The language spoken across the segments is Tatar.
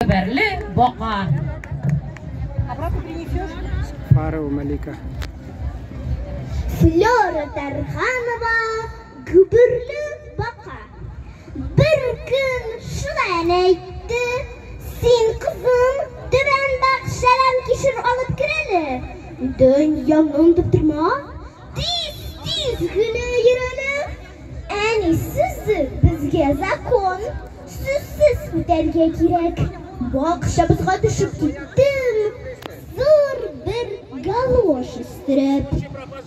Гөберле бака. Сафарова Малика. Флера Тарханова, Гөберле бака. Бер көн шулай әнә әйтте: "Син, кызым, түбән бакчадан кишер алып кер әле. Дөньяны онытып торма, тиз-тиз генә йөр әле. Әни сүзе безгә закон, сүзсез үтәргә кирәк. Бакчабызга төшеп киттем, зур бер галош өстерәп.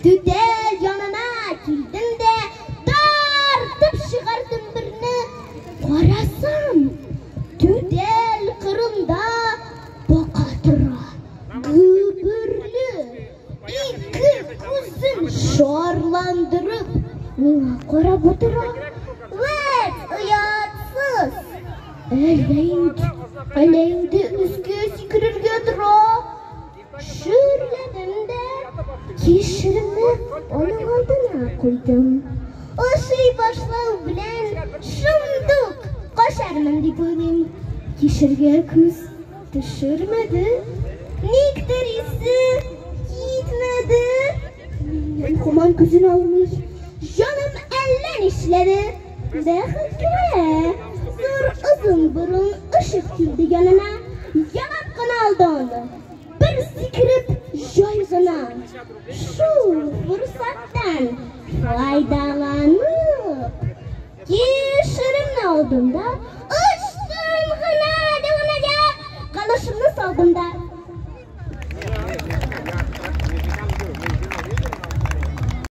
Түтәл янына килдем дә, тартып чыгардым берне. Карасам, түтәл кырында бака тора. Гөберле, ике күзен шарландырып, миңа карап утыра. Вәт, оятсыз! Әллә инде, әллә инде өскә сикерергә тора. Шөрләдем дә, кишеремне аның алдына куйдым. Ашый башлау белән шундук качармын дип уйлыйм. Кишергә күз төшермәде. Никтер исе китмәде. Миннән һаман күзен алмый. Җаным әллә нишләде. Бәхеткә, зур озын борын очып килде янына. Ялап кына алды аны. Бер сикереп җай гына. Шул форсаттан файдаланып, кишеремне алдым да, очтым гына диванаяк, галошымны салдым да.